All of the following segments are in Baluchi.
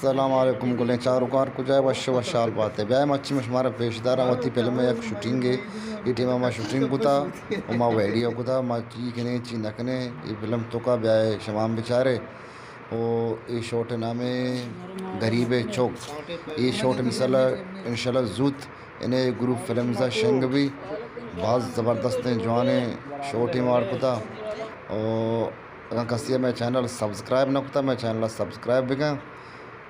السلام علیکم گلیں چاروکاں، کجا ئے؟ وش وشحال بات ئے۔ بیا مچی ما شمارا پیش داراں وتی فلم ءِ یک شوٹنگ ءِ۔ اے ٹائم ءَ ما شوٹنگ کتا و ما ویڈیو کتا، ما چی کنیں چی نہ کنیں۔ اے فلم توکا بیا ئے شما ہم بچارے۔ و اے شوٹ ءِ نام ءَ غریب ءِ چک۔ اے شوٹ انشاءاللہ، انشاءاللہ زوت انے گروپ فلمز ءَ شنگ بی۔ باز زبردستیں جوانیں شوٹے ما اڈ کتا۔ و اگاں کسی ءَ مئے چینل سبسکرائب نہ کتا، مئے چینل ءَ سبسکرائب بکن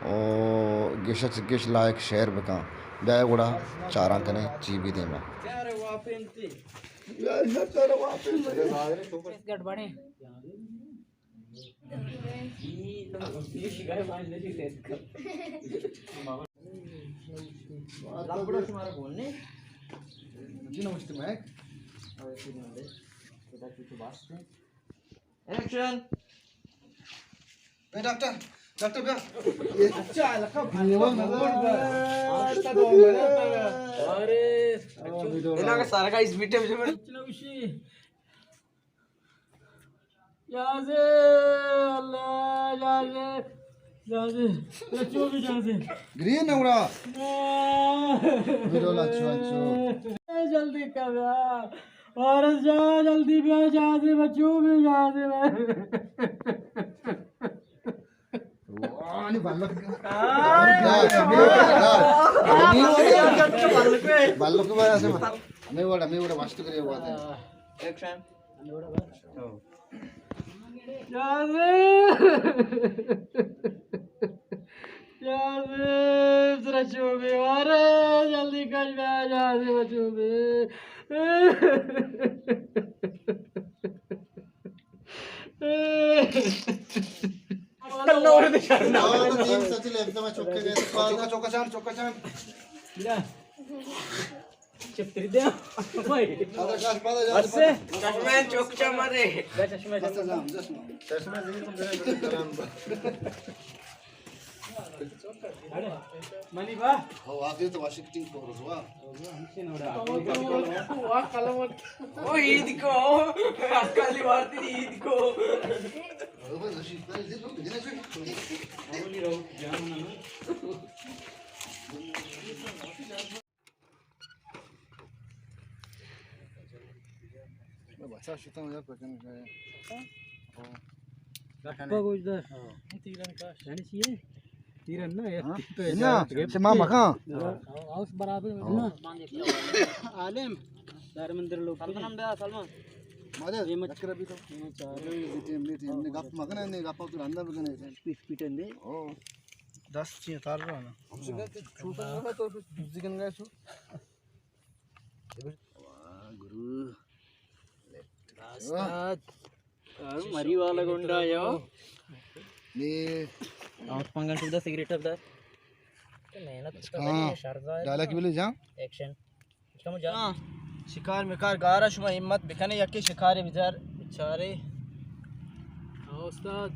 و گش ءَ چہ گش لائک شیئر بکن۔ بیا گڑا چاراں کنیں چی بی دیما۔ ایکشن۔ اے ڈاکٹر، ڈاکٹر بیا۔ اچھا، لکھا بھائی، ارے، انا کا سارا کا اس بیٹے میں جازے، اللہ، جازے، جازے، بچو بھی جازے۔ گرین نوڑا۔ آہ۔ بلو لچو، لچو۔ جلدی کر یار۔ وارث جان، جلدی بیا، جازے، بچو بھی جازے۔ وانی بلک۔ بلک۔ بلک۔ بلک۔ ہمیں وڑا، ہمیں وڑا واسطے کرے ہوا تھا۔ ایکشن۔ جازے! جازے! ترا چو بے وارے، جلدی کش بیا، جازے بچو بے۔ چوکا، چوکا چان، چوکا چان۔ چپ تری دے۔ بس۔ چشمہ چوک چا مارے۔ چشمہ، چشمہ۔ چشمہ زیر کن۔ منی با۔ ہو، آگے تو واشنگٹن کو رسوا۔ او عید کو۔ اکالی وارتی عید کو۔ بچا شتاں یا پکن گئے۔ گپا گوش دار۔ تیرن کاش۔ یعنی چی ہے؟ تیرن نہ، یک ہاں؟ تیر تو ہے، نا، جا، شما مکان۔ ہاں۔ ہاؤس برابر ہے نا۔ عالم۔ دار مندر لوگ۔ سلمان بیا، سلمان۔ مادر، یہ مت ذکر ابھی تو۔ یہ مت چار۔ میٹنگ، میٹنگ، نے گپ مکن، نے گپ تو اندر بکنے۔ پیٹ، پیٹ اندے۔ او۔ دست چی تار رہا نا۔ ہم سے کہتے چھوٹا نہ تو دوسری کن گئے سو۔ واہ، گرو۔ استاد۔ مری والا گنڈا یو۔ نی۔ آؤٹ پنگن ٹو دا سگریٹ اف دا۔ محنت اس کا ہاں۔ شرزا ہے ڈالا نا۔ کی بولے جا۔ ایکشن۔ ہاں۔ شکار مکار گارا شما ہمت بکنے یکی شکارے بچار بچارے۔ ہاں استاد۔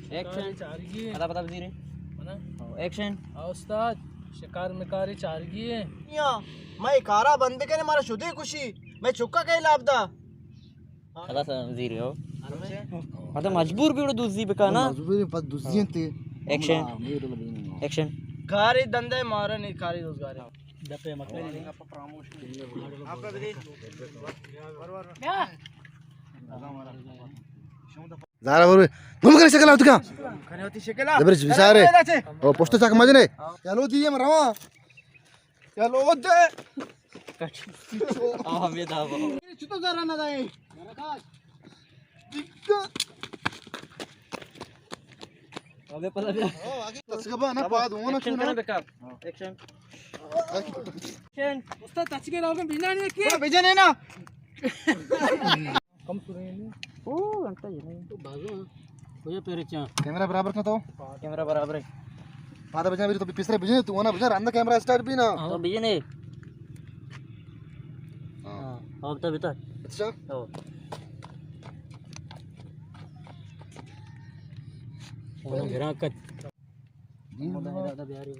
ایکشن۔ چارگی۔ پتا پتا بزیرے۔ ہاں، ایکشن۔ ہاں استاد۔ شکار مکاری چارگی ہے۔ یا، میں کارا بند کنے مارا شدے کشی۔ میں چکا کئی لاب دا۔ پتا سا بزیرے ہو۔ پتا مجبور بیڑو دوزی بکانا۔ مجبور پت دوزی انتے۔ ایکشن۔ ایکشن۔ کاری دندے مارا نہیں کاری روزگارے۔ دپے مکلے۔ زارا ور گم کر شکل آؤ تو کیا؟ زبر بسارے۔ او پشت چک مجنے۔ چلو دی ہم رواں۔ چلو دے۔ آ، ہمیں دا بابا۔ چطور زارا نہ دائیں؟ ابے پلا بیا۔ تسکبا نا پاد ہونا ایکشن چونا۔ کرنا بیکار۔ ایکشن۔ ایکشن۔ استاد تچکے لاؤ بنا نہیں کی؟ بجنے نا۔ کم سنے۔ او گھنٹہ یہ نہیں۔ تو بازو۔ کجا پیرے چاں؟ کیمرہ برابر کر تو۔ کیمرہ برابر ہے۔ پادا بجا میری تو پیسرے بجنے تو نا بجا رندا کیمرہ اسٹارٹ بھی نا۔ تو بجنے۔ ہاں۔ ہاں، اب تو بتا۔ اچھا۔ او۔ او گھرا کت۔ ہوں۔ دادا بیاری۔